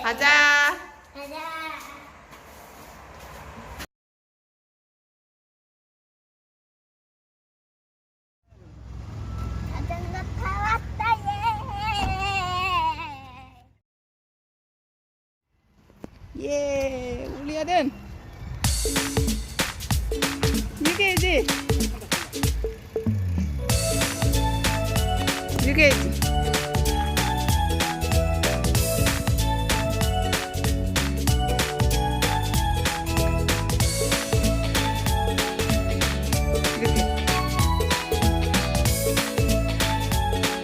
가자. 가자. 자전거 타고 왔다, 예. 예, 우리 아들. 이게 이제. 이게 이제. 이렇게.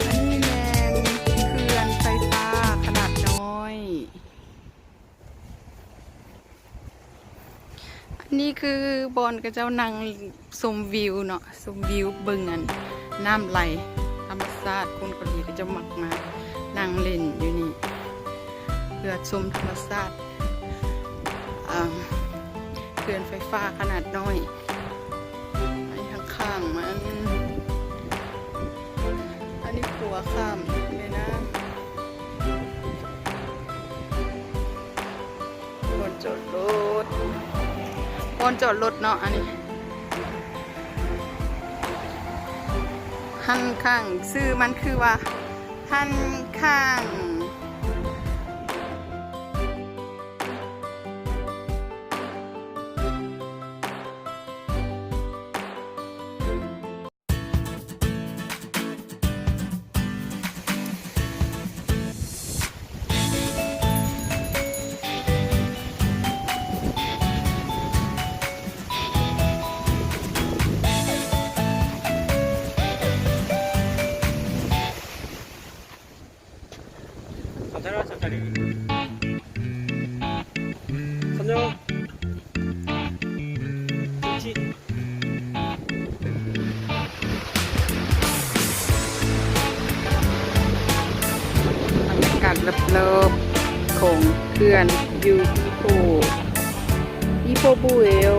ອັນນີ້ແມ່ນເຂື່ອນໄຟຟ້າຂະໜາດນ້ອຍ. ອັນນີ້ຄືບ່ອນເຂົາເຈົ້ານັ່ງຊົມວິວເນາະ, ຊົມວິວເບິ່ງອັນນ້ຳໄຫຼທຳມະຊາດ. ຄົນເກົາຫຼີເຂົາເຈົ້າມັກມານັ່ງຫຼິ້ນຢູ່ນີ້ ເພື່ອຊົມທຳມະຊາດ ເອີ່ມ ເຂື່ອນໄຟຟ້າຂະໜາດນ້ອຍ. ອັນນີ້ຂ້າງໆ ມັນ ອັນນີ້ຂົວຂ້າມແມ່ນ້ຳ. ບ່ອນຈອດລົດ ບ່ອນຈອດລົດເນາະ ອັນນີ້ ຫັ້ນຂ້າງ ຊື່ມັນຄືວ່າ ຫັ້ນຂ້າງ. ບັນຍາກາດລອບໆ ຂອງເຂື່ອນຢູ່ທີ່ໂພ ທີ່ໂພບູເອວ.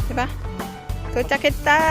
ເຫັນປະ? ໂຕຈາເກັດຕາ.